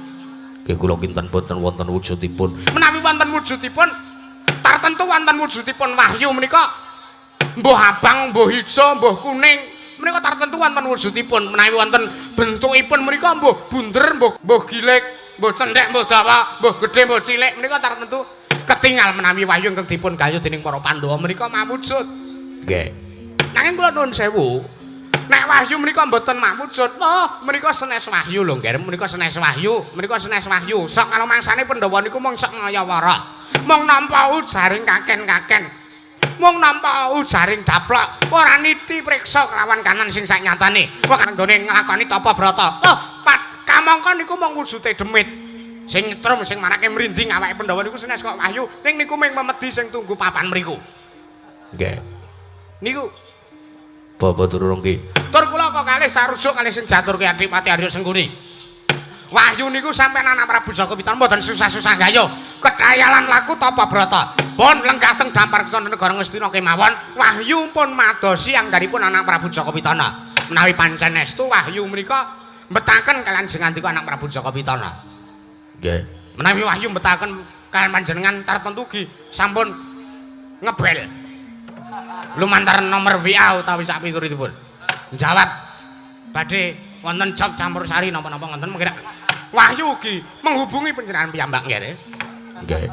Nggih kula kinten boten wonten wujudipun.
Menawi wonten wujudipun tartentu wonten wujudipun wahyu menika mbuh abang, mbuh ijo, mbuh kuning menika tartentu wonten wujudipun. Menawi wonten bentukipun menika mbuh bunder, mbuh gilik, mbuh cendhek, mbuh dawa, mbuh gedhe, mbuh cilik menika tartentu ketingal menawi wahyu ingkang dipun gayuh dening para Pandhawa menika mawujud.
Nggih.
Nanging kula nuwun sewu, nek wahyu menika mboten mawujud, oh menika senes wahyu lho nggih, menika senes wahyu, menika senes wahyu. Sok karo mangsane Pandhawa niku mung sok ngayawara. Mung nampa ujaring kaken-kaken. Mung nampa ujaring daplok, ora niti priksa kelawan kanan sing saknyatane. Wong anggone nglakoni tapa brata. Oh, kamangka niku mung wujude demit. Sing nyetrum sing marake mrinding awake Pandhawa niku senes kok wahyu, ning niku mung memedi sing tunggu papan mriku.
Nggih.
Niku
Bapak Durung ki.
Tur kula kok kalih sarujuk kalih sing diaturke Adipati Arya Sengkuni. Wahyu niku sampeyan anak Prabu Jaka Pitana mboten susah-susah gayuh. Ketayalan laku tapa brata. Pun lenggah teng dampar kesana negara Ngastina kemawon, wahyu pun madosi anggaripun anak Prabu Jaka Pitana. Menawi pancen estu wahyu menika mbetaken kalian jengandika anak Prabu Jaka Pitana.
Nggih.
Menawi wahyu mbetaken kalian panjenengan tartentu ugi sampun ngebel. Lumantar nomor WA utawi sak pituritipun. Jawab badhe wonten job campur sari napa-napa ngoten mungkin wahyu ugi menghubungi panjenengan piyambak nggih.
Nggih.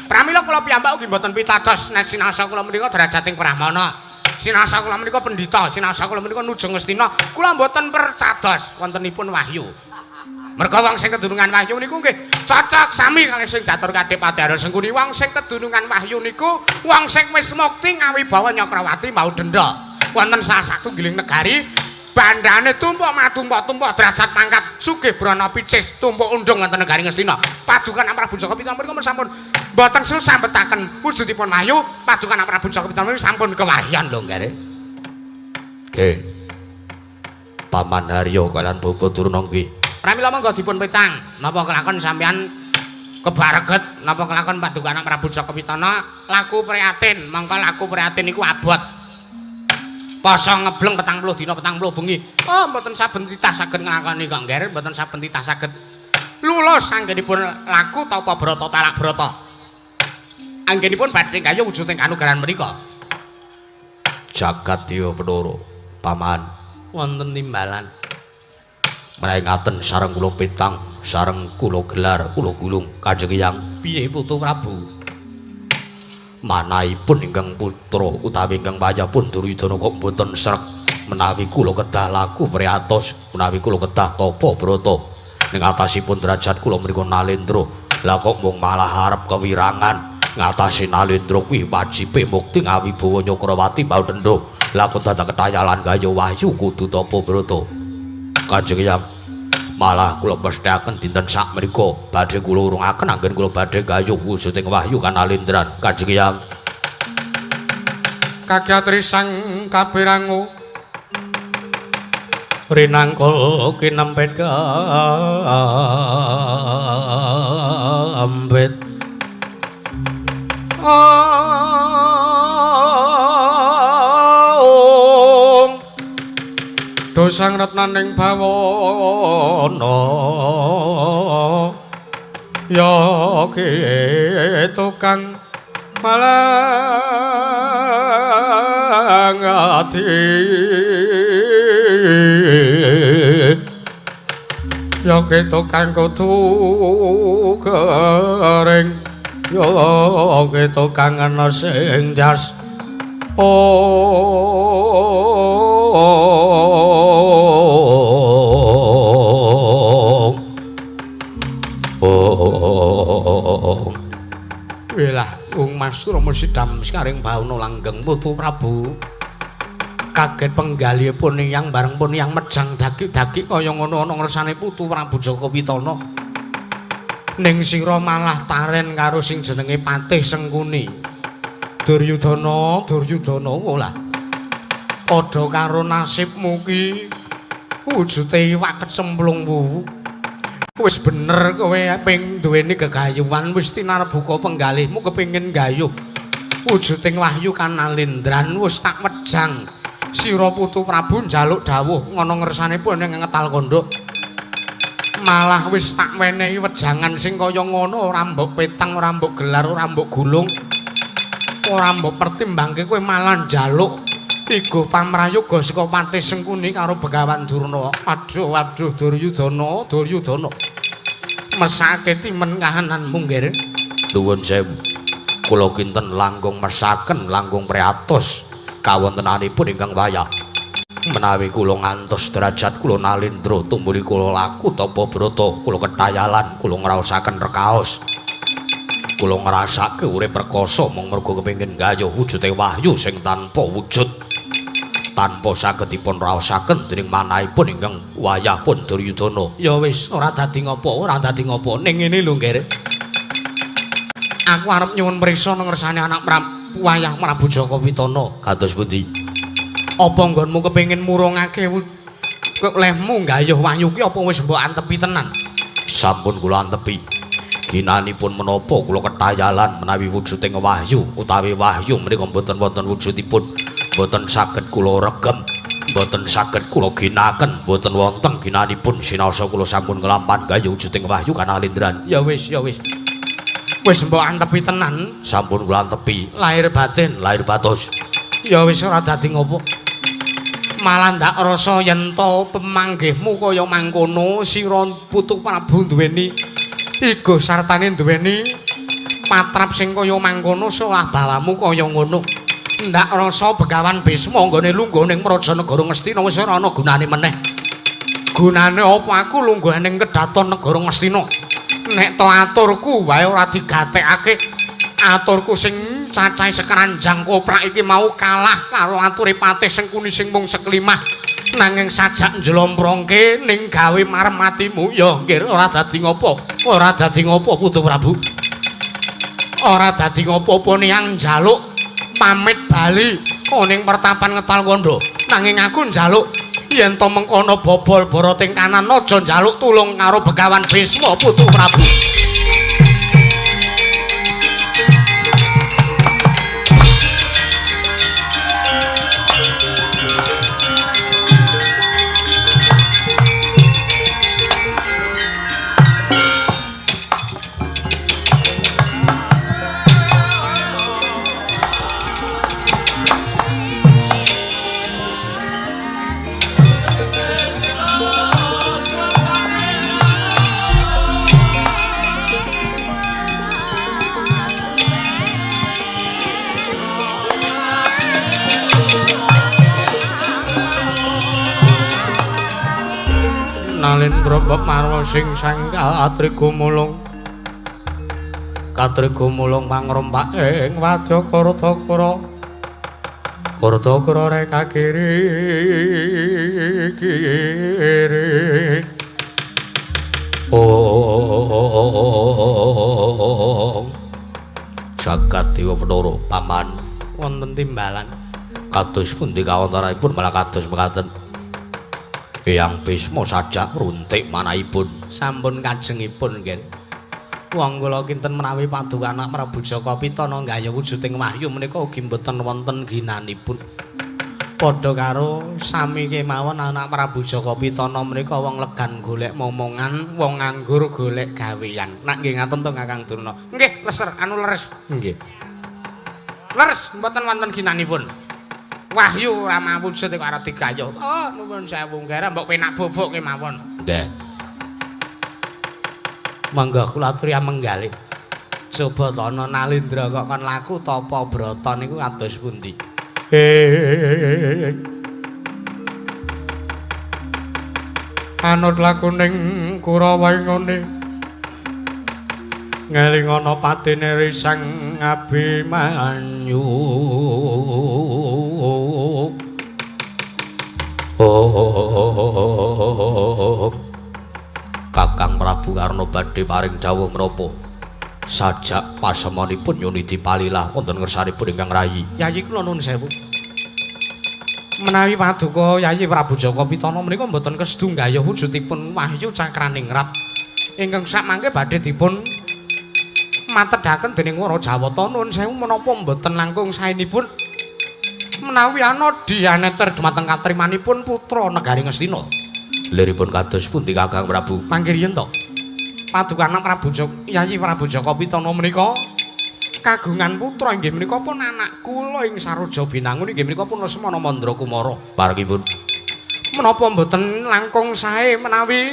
Pramila kula piyambak ugi mboten pitados nek sinasa kula menika derajating brahmana. Sinasa kula menika pendhita, sinasa kula menika nuju Ngastina. Kula mboten percados wontenipun wahyu. Merga wong sing kedunungan wahyu niku nggih cocok sami kalih sing diatur Adipati Arya Sengkuni. Wong sing kedunungan wahyu niku wong sing wis mukti ngawibawa Nyakrawati mau denda. Wonten salah satunggiling negari bandane tumpuk matumpuk-tumpuk derajat pangkat sugih brana picis tumpuk undung wonten negari Ngastina. Padukan Prabu Jaka Pitana mriku sampun mboten susah mbetaken wujudipun wahyu, padukan Prabu Jaka Pitana sampun kewahyan lho nggih.
Nggih. Paman Haryo kalian Bapak Durna nggih.
Pramila monggo dipun petang, napa kelakon sampeyan kebareget, napa kelakon paduka anak Prabu Jaka Pitana laku prihatin, mongko laku prihatin niku abot. Poso ngebleng 40 dina 40 bengi. Oh, mboten saben titah saged nglakoni kok nggih, mboten saben titah saged lulus anggenipun laku tapa brata talak brata. Anggenipun badhe kaya wujuding kanugrahan menika.
Jagat Dewa Bathara, Paman
wonten timbalan.
Menawi ngaten sareng kula petang, sareng kula gelar, kula gulung Kanjeng Hyang.
Piye Putu Prabu?
Manahipun ingkang putra utawi ingkang wayahpun Duryudana kok mboten sreg menawi kula kedah laku priatos, menawi kula kedah tapa brata ning atasipun derajat kula mriku Nalendra. Lah kok mung malah arep kewirangan ngatasi Nalendra kuwi wajibe mukti ngawibawa Nyakrawati mau denda. Lah kok dadak ketayalan gaya wahyu kudu tapa brata. Kanjeng Hyang, malah kula mesthekaken dinten sakmenika badhe kula urungaken anggen kula badhe gayuh wujuding wahyu kanalendran. Kanjeng Hyang
kagyatri sang kapirangu rinangkul kinempet kampet. Dosang retnaning bawana ya ki tukang malang ati ya ki tukang kudu kering ya ki tukang ana sing jas. Oh, wilah Ung Mas Rama sidam sekaring bawana langgeng Putu Prabu. Kaget penggalihipun yang bareng pun yang mejang dagik-dagik kaya ngono ana ngersane Putu Prabu Jaka Pitana. Ning sira malah taren karo sing jenenge Patih Sengkuni. Duryudana, Duryudana lah. Padha karo nasibmu ki wujude iwak kecemplung wuwu. Wis bener kowe ping duweni gegayuhan wis tinarbuka penggalihmu kepengin gayuh wujuding wahyu kanalendran wis tak mejang. Sira Putu Prabu njaluk dawuh ngono ngersane pun ing ngetal kondhok. Malah wis tak wenehi wejangan sing kaya ngono ora mbok petang, ora mbok gelar, ora mbok gulung. Ora mbok pertimbangke kowe malah njaluk igo pamrayoga saka Patih Sengkuni karo Begawan Durna. Aduh aduh Duryudana, Duryudana. Mesake timen kahananmu, Nggir.
Nuwun sewu. Kula kinten langkung mesaken, langkung priatos kawontenanipun ingkang wayah. Menawi kula ngantos derajat kula nalindra tumuli kula laku tapa brata, kula ketayalan, kula ngraosaken rekaos. Kula ngrasake urip rekoso mung merga kepengin gayuh wujude wahyu sing tanpa wujud. Tanpa saged dipun raosaken dening manahipun ingkang wayah pun Duryudana.
Ya wis, ora dadi ngopo, ora dadi ngopo. Ning ngene lho, Nggir. Aku arep nyuwun priksa nang ngersane anak Prabu Wayah Prabu Jaka Pitana.
Kados pundi?
Apa nggonmu kepengin murungake lehmu gayuh wahyu ki apa wis mbok antepi tenan?
Sampun kula antepi. Ginanipun menapa kula ketayalan menawi wujuding wahyu utawi wahyu menika mboten wonten wujudipun, mboten saged kula regem, mboten saged kula ginaken, mboten wonten ginanipun sinaosa kula sampun nglampahan gayuh wujuding wahyu kanalindran.
Ya wis, ya wis. Wis mbok antepi tenan?
Sampun kula antepi.
Lahir batin,
lahir batos.
Ya wis ora dadi ngopo. Malah ndak rasa yen to pemanggihmu kaya mangkono sira putu Prabu duweni igo sartane duweni patrap sing kaya mangkono solah bawamu kaya ngono. Ndak rasa Begawan Bisma nggone lungguh ning Praja Negara Ngastina wis ora ana gunane meneh. Gunane apa aku lungguh ning kedaton Negara Ngastina? Nek to aturku wae ora digatekake. Aturku sing cacahe sekeranjang koprak iki mau kalah karo ature Patih Sengkuni sing mung seklimah. Nanging sajak njlomprongke ning gawe marem atimu. Ya nggih, ora dadi ngopo. Ora dadi ngopo Putu Prabu. Ora dadi ngopo-opo niyang njaluk pamit bali ning pertapan Ngetal Kandha. Nanging aku njaluk yen to mengkono bobol boroting kanan aja njaluk tulung karo Begawan Bisma Putu Prabu. Nalindra bab marwa sing sangkal atrigumulung katrigumulung mangrompak ing wadya Karatakara Karatakara reka kiri kiri.
Oh jagat dewa Bathara paman
wonten timbalan
kados pundi kawontenanipun malah kados mekaten. Eyang Bisma sajak runtik manahipun
sampun kajengipun nggih. Wong kula kinten menawi paduka anak Prabu Jaka Pitana nggayuh wujuding wahyu menika ugi mboten wonten ginanipun. Padha karo sami kemawon anak Prabu Jaka Pitana menika wong legan golek momongan, wong nganggur golek gawean. Nak nggih ngaten to Kakang Durna? Nggih, leser anu leres. Nggih. Leres mboten wonten ginanipun. Wahyu ora mawujud kok arep digayuh. Oh, nuwun sewu nggih, mbok penak bobok kemawon.
Nggih.
Monggo kula aturi menggalih. Coba tono Nalindra kok kon laku tapa brata niku kados pundi? Anut lakuning Kurawa ngene. Ngelingono patine Risang Abimanyu.
Oh, Kakang Prabu Karna badhe paring dawuh menapa? Sajak pasemonipun nyuniti palilah wonten ngersanipun ingkang rayi.
Yayi kula nuwun sewu. Menawi paduka Yayi Prabu Jaka Pitana menika mboten kesedu nggayuh wujudipun wahyu cakraningrat ingkang sakmangke badhe dipun matedhaken dening Wara Jawata. Nuwun sewu menapa mboten langkung saenipun menawi ana dianeter dumateng katrimanipun putra negari Ngastina.
Liripun kados pundi Kakang Prabu?
Mangke riyen to. Paduka anak Prabu Jaka, Yayi Prabu Jaka Pitana menika kagungan putra inggih menika pun anak kula ing Saroja Binangun inggih menika pun Lesmana Mandra Kumara.
Parengipun
menapa mboten langkung sae menawi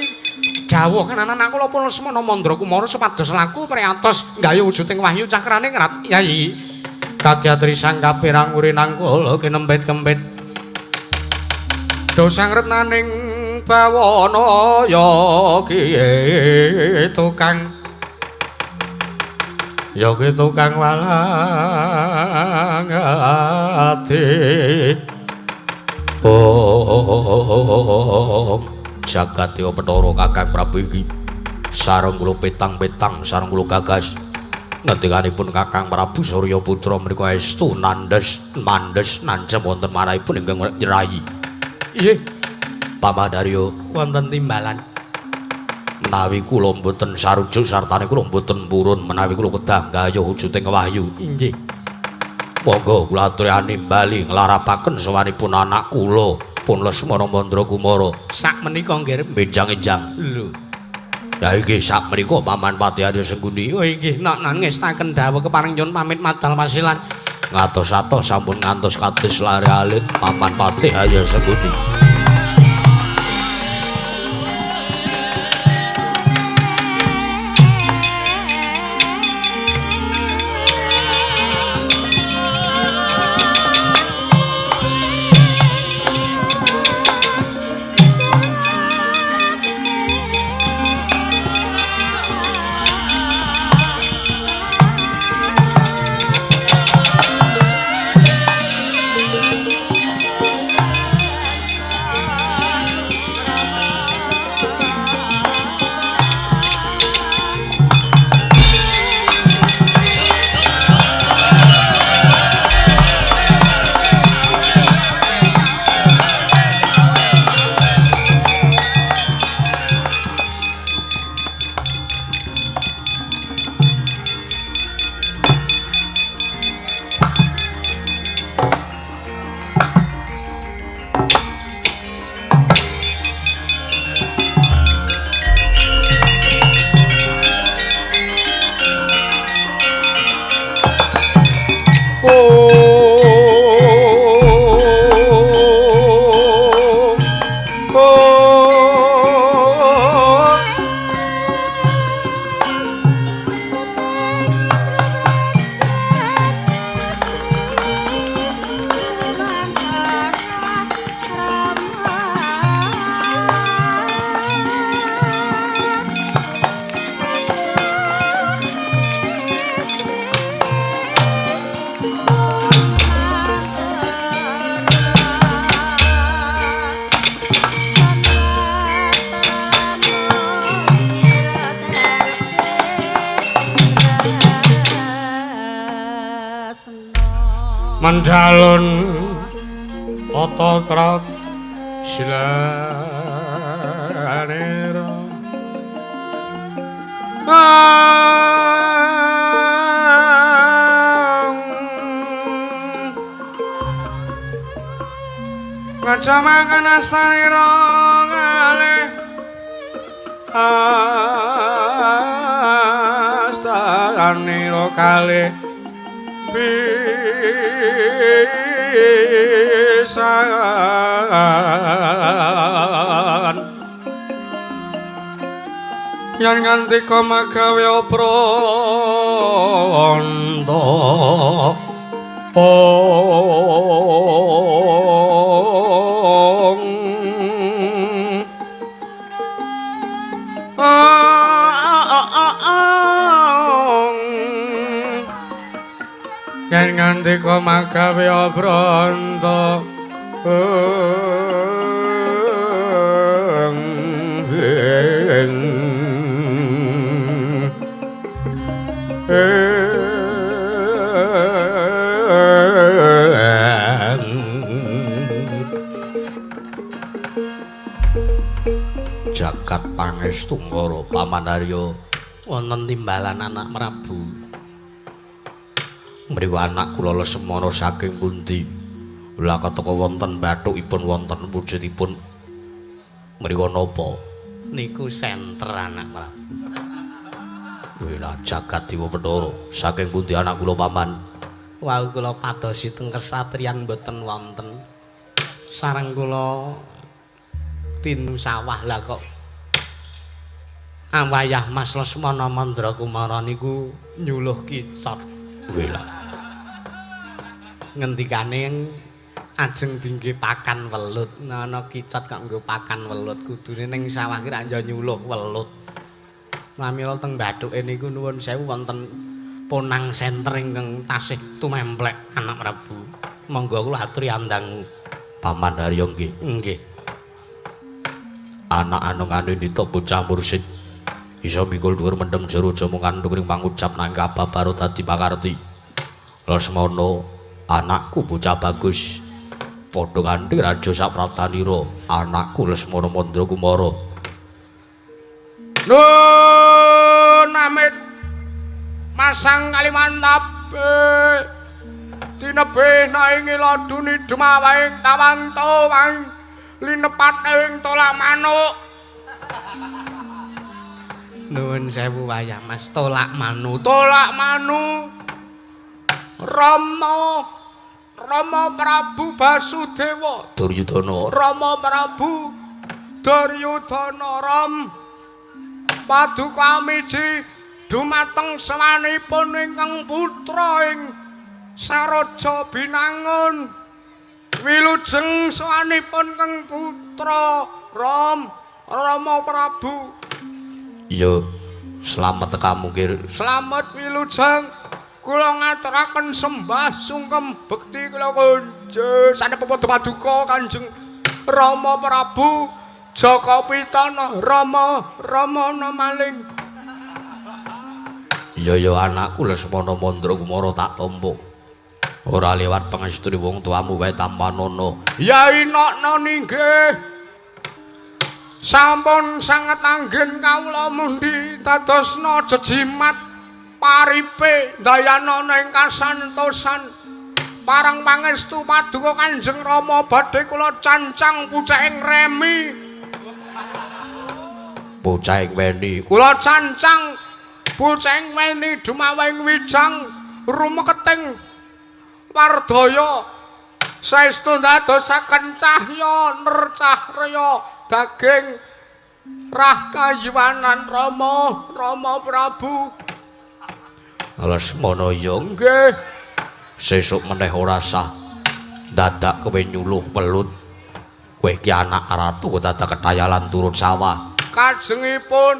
dawuh anak kula pun Lesmana Mandra Kumara supados laku priyatos nggayuh wujuding wahyu cakrane ngrat Yayi. Kagyatri sang kapirang urinang kula kinempit-kempit dosang retnaning bawana ya kiye tukang ya ki tukang walang ati.
Oh, jagat dewa Bathara Kakang Prabu iki sareng kula petang-petang sareng kula gagas. Ngendikanipun Kakang Prabu Surya Putra menika estu nandhes mandhes nancep wonten manahipun ingkang nyerahi.
Nggih.
Pamandarya
wonten timbalan.
Menawi kula mboten sarujuk sartane kula mboten purun menawi kula kedah nggayuh wujuding wahyu.
Inggih.
Monggo kula aturani bali nglarapaken sowanipun anak kula pun Lesmana Mandra Kumara.
Sak menika nggih
benjang-enjang.
Lho.
Ya iki sak menika Paman Patih Arya Sengkuni.
Oh inggih, nok nan ngestaken dawuh kepareng nyuwun pamit madal wasilan.
Ngatos-atos sampun ngantos kados lare alit Paman Patih Arya Sengkuni.
Mendalun tata trat silanira ngajamaken astanira kalih astanira kalih pisan yen ngantika magawe pranta yen ngantika magawe pranta
Jagat pangestu ngara Paman Arya
wonten timbalan anak Prabu.
Mriku anak kula Lesmana saking pundi? Lah keteka wonten bathukipun wonten wujudipun Mriko napa?
Niku senter anak Prabu.
Wela jagat dewa Bathara. Saking pundi anak kula paman?
Wau kula padosi teng kesatriyan mboten wonten. Sareng kula tin sawah lah kok awayah Mas Lesmana Mandrakumara niku nyuluh kicot.
Wela.
Ngendikane ajeng dingge pakan welut. Ana kicot kok nggo pakan welut, kudune ning sawah ki ra nyuluh welut. Pramila teng bathuke niku nuwun sewu wonten ponang senter ingkang tasih tumemplek anak Prabu. Monggo kula aturi andangu.
Paman Haryo nggih.
Nggih.
Anak anungane ndita bocah mursid. Isa mikul dhuwur mendem jero aja mung kandhung ring pangucap nang kababaro dadi pakarti. Lesmana anakku bocah bagus. Padha kanthi raja sapratanira, anakku Lesmana Mandrakumara.
Nun amit masang kalimantabe tinebih naing laduni dumawaing tawang tawang linepat ing tolak manuk. Nuwun sewu wayah Mas, tolak manu, tolak manu. Rama Rama Prabu Basudewa
Duryudana.
Rama Prabu Duryudana Ram paduka miji dumateng sawanipun ingkang putra ing Saraja Binangun. Wilujeng sawanipun ingkang putra Ram Rama Prabu.
Iya, slamet tekamu Kir.
Slamet wilujeng. Kula ngaturaken sembah sungkem bekti kula kunjung sanepa paduka Kanjeng Rama Prabu Jaka Pitana Rama Ramana maling.
Iya ya anakku Lesmana Mandrakumara tak tampa. Ora liwat pangestri wong tuamu wae tampanana.
Ya inokno ninggih. Sampun sanget anggen kawula mundi dadosna jejimat paripe ndayanana ing kasantosan. Parang pangestu paduka Kanjeng Rama badhe kula cancang pucahing remi.
Pucahing weni.
Kula cancang pucahing weni dumawing wijang rumeketing wardaya. Saestu ndadosaken cahya nercahrya daging rah kayiwanan Rama Rama Prabu.
Lesmana ya
nggih.
Sesuk meneh ora sah dadak kowe nyuluh welut. Kowe iki anak ratu kok dadak ketayalan turun sawah.
Kajengipun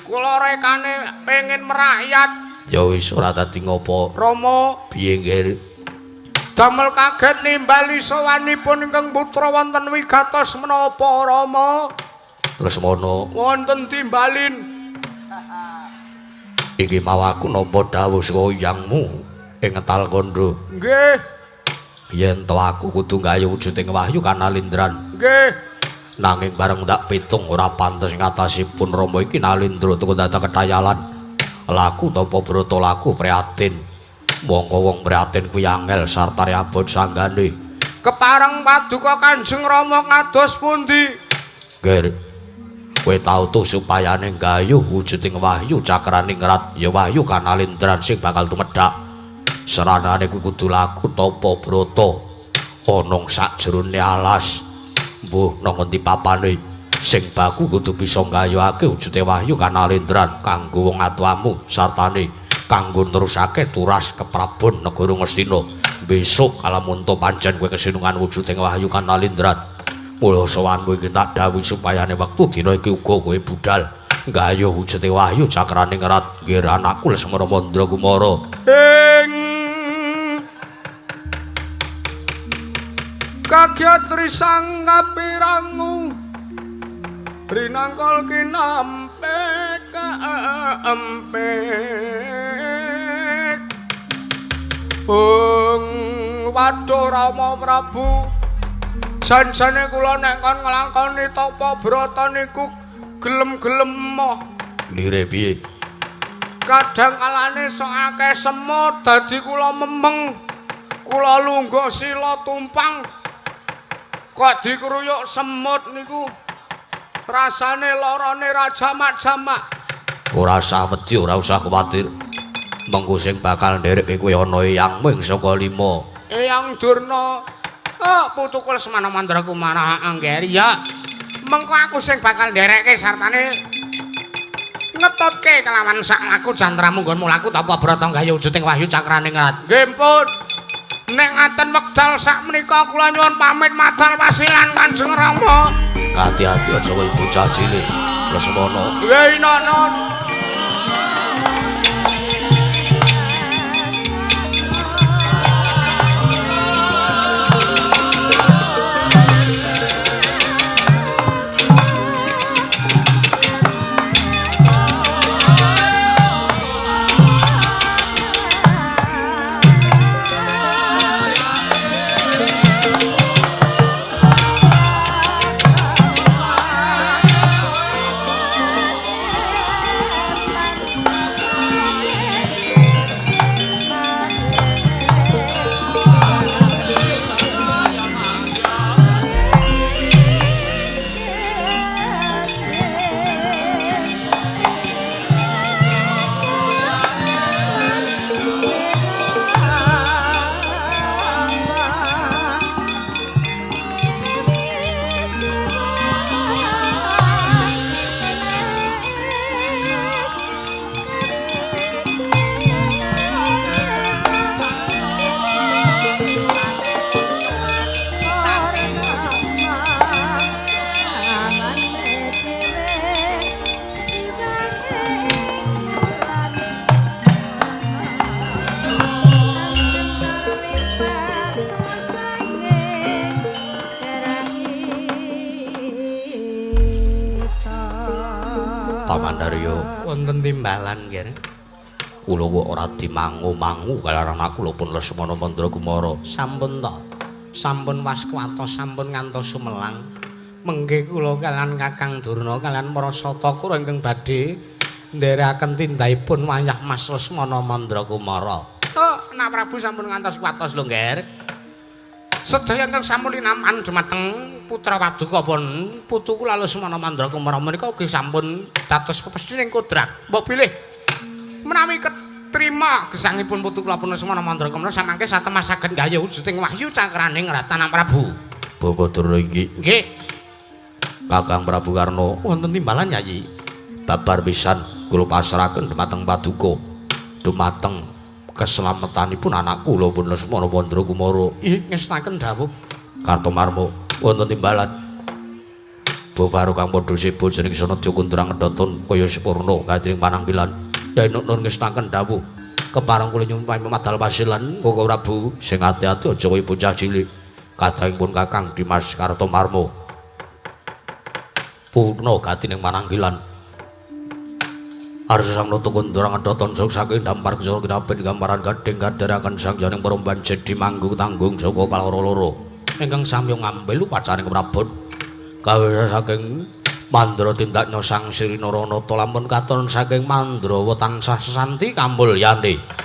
kula rekane pengin merakyat.
Ya wis ora dadi ngopo.
Rama
piye nggih?
Damel kaget nimbali sowanipun ingkang putra wonten wigatos menapa Rama?
Lesmana
wonten timbalin.
Iki mau aku nampa dawuh saka yangmu ing Ngetal Kandha.
Nggih.
Yen to aku kudu gawe wujuding wahyu kanalindran.
Nggih.
Nanging bareng tak pitung ora pantes ngatasipun Rama iki nalindra tuku dadak ketayalan. Laku tapa brata laku prihatin. Mongko wong prihatin kuwi angel sartane abot sanggane.
Kepareng paduka Kanjeng Rama kados pundi?
Nggih. Kowe tau tuh supayane gayuh wujuding wahyu cakraning rat ya wahyu kanalindran sing bakal tumedhak. Seranane kuwi kudu laku tapa brata ana sakjerone alas. Mbuh nang ngendi papane sing baku kudu bisa nggayuhake wujude wahyu kanalindran kanggo wong atuamu sartane kanggo nerusake turas keprabon negara Ngastina. Besok kalamunta pancen kowe kesinungan wujuding wahyu kanalindran. Mula sowanmu iki tak dawuhi supayane wektu dina iki uga kowe budal nggayuh wujude wahyu cakraning rat. Nggih anakku Lesmana Mandrakumara.
Ing kagyat risang kapirangu rinangkal kinampe kaempek. Bung waduh Rama Prabu, jan-jane kula nek kon nglakoni tapa brata niku gelem-gelem moh.
Lire piye?
Kadang kalane sok akeh semut dadi kula memeng. Kula lungguh sila tumpang. Kok dikruyuk semut niku. Rasane larane ra jamak-jamak.
Ora usah wedi, ora usah kuwatir. Mengko sing bakal nderekke kowe ana eyang ming saka 5.
Eyang Durna. Oh, putuku Lesmana Mandra Kumara Angger ya. Mengko aku sing bakal nderekke sartane ngetutke kelawan sak laku jantramu nggonmu laku tapa brata gawe wujuding wahyu cakraning rat. Nggih pun. Nek ngaten wekdal sak menika kula nyuwun pamit madal wasilan Kanjeng Rama.
Ati-ati aja kowe bocah cilik. Lesmana.
Nggih nono.
Pamandarya
wonten timbalan nggih.
Kula kok ora dimangu-mangu kalaran anak kula pun Lesmana Mandra Kumara.
Sampun to. Sampun waskuwatos, sampun ngantos sumelang. Mengke kula kalian Kakang Durna kalian para satakura ingkang badhe nderekaken tindakipun wayah Mas Lesmana Mandra Kumara. Oh, Nak Prabu sampun ngantos kuwatos lho, Ngger. Sedaya ingkang sampun linampan dumateng putra paduka pun putu kula Lesmana Mandra Kumara menika ugi sampun dados pepesthening kodrat. Mbok bilih menawi ketrima gesangipun putu kula pun Lesmana Mandra Kumara samangke satemah saged gayuh wujuding wahyu cakraning Ratan Prabu.
Bapak Durna iki.
Nggih.
Kakang Prabu Karna
wonten timbalan Yayi.
Babar pisan kula pasrahaken dumateng paduka. Dumateng keselamatanipun anak kula pun Lesmana Mandra Kumara.
Ih, ngestaken dawuh
Kartomarma wonten timbalan. Boparo kang padha seba jeneng Sanadya Kundrang Kedhaton kaya sepurna gandring pananggilan. Yai Nur ngestaken dawuh kepareng kula nyuwun madal pasilan Koko Prabu sing ati-ati aja kaya bocah cilik. Kadangipun Kakang Dimas Kartomarma purna gatining pananggilan. Arsa sang nata Kundrang Kedhaton saking dampar kusala kinapit gambaran gading kadheraken sang janing peromban jedi manggung tanggung saka paloro loro ingkang samya ngambil upacaring prabot kawisa saking Mandra tindaknya sang Sri Naranata lamun katon saking Mandrawa tansah sesanti kamulyane.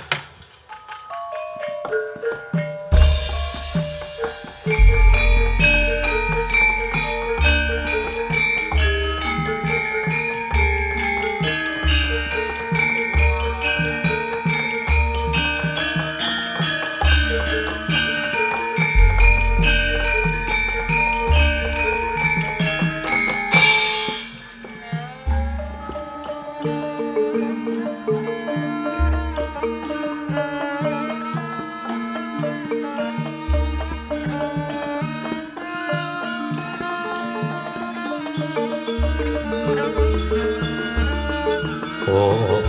Oh,